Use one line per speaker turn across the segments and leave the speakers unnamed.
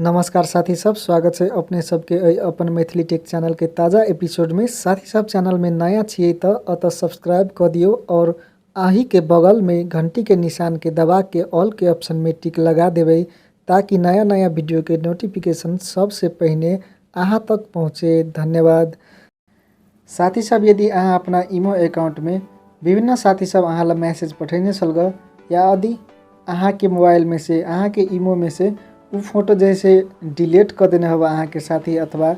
नमस्कार साथी सब, स्वागत है अपने सबके एहि अपन मैथिली टेक चैनल के ताज़ा एपिसोड में। साथी सब चैनल में नया छियै तो अतः सब्सक्राइब कर दियो और आही के बगल में घंटी के निशान के दबा के ऑल के ऑप्शन में टिक लगा देबै ताकि नया नया वीडियो के नोटिफिकेशन सबसे पहिने अहाँ तक पहुँचे। धन्यवाद। साथी सब, यदि अहाँ अपना इमो अकाउंट में विभिन्न साथी सब अहाँ ला मैसेज पठेने छल या यदि अहाँ के मोबाइल में से अहाँ के इमो में से उ फोटो जैसे डिलीट कर देने होगा अहाँ के साथी अथवा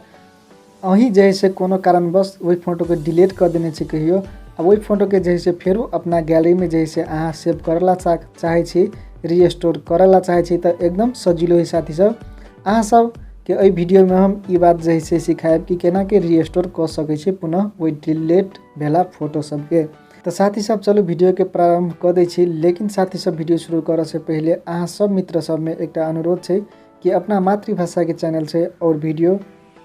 अहीं जैसे कोनो कारणवश वही फोटो के डिलीट कर देने छी कहियो, आ वही फोटो के जैसे फेरू अपना गैलरी में जैसे अहाँ सेव करला चाहै छी, रिस्टोर करला चाहै छी तो एकदम सजिलो है। साथी सब, अहाँ सब के एहि वीडियो में हम ई बात जैसे सिखायब कि केना के रिस्टोर कऽ सकै छी पुनः ओहि डिलीट भेला फोटो सबके। तो साथी सब चलू वीडियो के प्रारंभ कऽ दै छी, लेकिन साथी सब वीडियो शुरू करऽ से पहिले अहाँ सब मित्र सब में एकटा अनुरोध छै कि अपना मातृभाषा के चैनल छै और वीडियो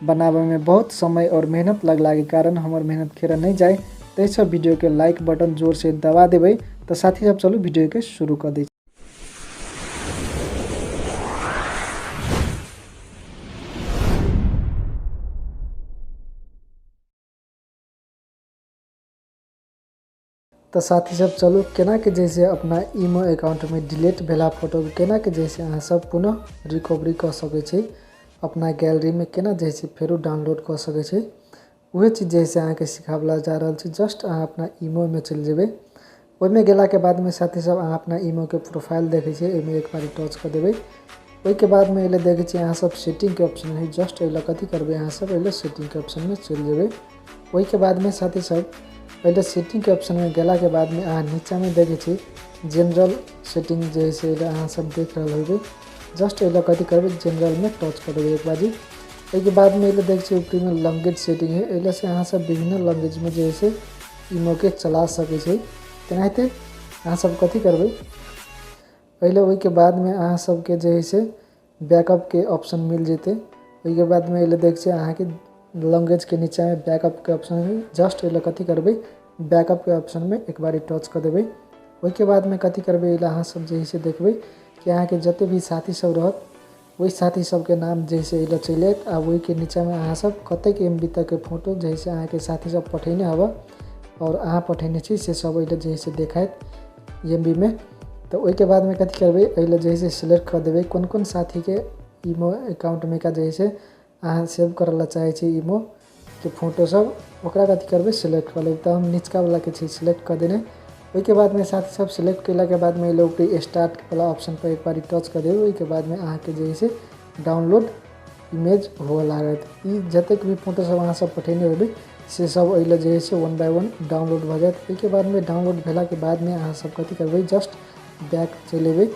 बनाबे में बहुत समय और मेहनत लगला के कारण हमर मेहनत खेरा नहीं जाए, ताहि सब वीडियो के लाइक बटन जोर से दबा देबै। तो साथी सब चलू वीडियो के शुरू कऽ दै छी। तो साथी सब चलू केना के जैसे अपना इमो अकाउंट में डिलीट भेला फोटो के केना के जैसे अहाँ सब पुनः रिकवरी कऽ सकै छी, अपना गैलरी में केना जैसे फेरो डाउनलोड कऽ सकै छी, वही चीज जैसे अहाँके सिखाबला जा रहल छी। जस्ट अहाँ अपना इमो में चलि जेबै, ओहिमे गेलाके बादमे साथी सब अहाँ अपना इमो के प्रोफाइल देखै छियै, एहिमे एक बार टच कऽ देबै। ओहिके बादमे एहिले देखै छियै अहाँ सब सेटिंगके ऑप्शन है, जस्ट एहि लए कथी करबै अहाँ सब एहिले सेटिंगके ऑप्शनमे चलि जेबै। ओहिके बादमे साथी सब पहिले सेटिंगके ऑप्शनमे गेलाके बादमे अहाँ नीचाँमे देखै छी जनरल सेटिंग जे है से अहाँ सब देख रहल होबै। जस्ट एहि लए कथी करबै जनरलमे टच कऽ देबै एक बाजी। ओहिके बादमे एहिले देखै छियै ऊपरीमे लैंग्वेज सेटिंग है, एहि से अहाँ सब विभिन्न लैंग्वेजमे जे है से इमोके चला सकै छी। तेनाहिते अहाँ सब कथी करबै पहिले ओहिके बादमे अहाँ सबके जे है से बैकअपके ऑप्शन मिल जेतै। ओहिके बादमे एहिले देखै छियै अहाँके लैंग्वेजके नीचाँमे बैकअपके ऑप्शन है, जस्ट एहिले कथी करबै बैकअपके ऑप्शनमे एक बारी टच कऽ देबै। ओहिके बादमे कथी करबै एहिले अहाँ सब जे है से देखबै कि अहाँके जते भी साथी सब रहत ओहि साथी सबके नाम जे है से एहिले चलि आयत आ ओहिके नीचाँमे अहाँ सब कतेक एम बी तकके फोटो जे है से अहाँके साथी सब पठेने हबऽ और अहाँ पठेने छी से सब एहिले जे है से देखायत एम बी मे। तो ओहिके बादमे कथी करबै एहिले जे है से सिलेक्ट कऽ देबै कोन कोन साथीके इमो अकाउंटमे का जे है से अहाँ सेव करऽ ला चाहै छी इमो के फोटो सब, ओकरा कथी करबै सिलेक्ट कऽ लेबै। तऽ हम निचका वालाके छै सिलेक्ट कऽ देने। ओहिके बादमे साथी सब सिलेक्ट कयलाके बादमे एहिले ऊपरी स्टार्ट वाला ऑप्शन पर एक बारी टच कऽ देबै। ओहिके बादमे अहाँके जे है से डाउनलोड इमेज हुअ लागत। ई जतेक भी फोटो सब अहाँ सब पठेने होबै से सब एहिले जे है से वन बाय वन डाउनलोड भऽ जायत। ओहिके बादमे डाउनलोड भेलाके बादमे अहाँ सब कथी करबै जस्ट बैक चलि अयबै।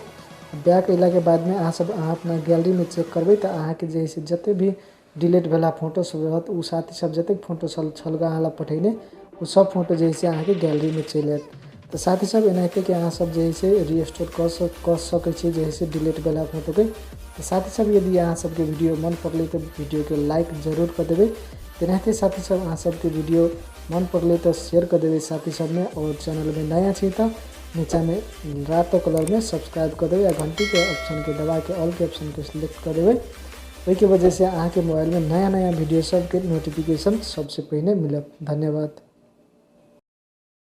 बैक अयलाके बादमे अहाँ सब अहाँ अपना गैलरीमे चेक करबै तऽ अहाँके जे है से जते भी डिलीट भेला फोटो सब रहत ओ साथी सब जतेक फोटो छल अहाँ लग पठेने ओ सब फोटो जे है से अहाँके गैलरीमे चलि आयत। तऽ साथी सब एनाहिते कि अहाँ सब जे है से रिस्टोर कऽ सकै छी जे है से डिलीट भेला फोटोके। तऽ साथी सब यदि अहाँ सबके वीडियो मन पड़लै तऽ वीडियोके लाइक जरूर कऽ देबै। तेनाहिते साथी सब अहाँ सबके वीडियो मन पड़लै तऽ शेयर कऽ देबै साथी सबमे और चैनलमे नया छी तऽ नीचाँमे रातो कलरमे सब्सक्राइब कऽ देबै आ घंटीके ऑप्शनके दबाके ऑलके ऑप्शनके सिलेक्ट कऽ देबै। ओहिके वजहसँ अहाँके मोबाइलमे नया नया वीडियो सबके नोटिफिकेशन सबसँ पहिने मिलत। धन्यवाद।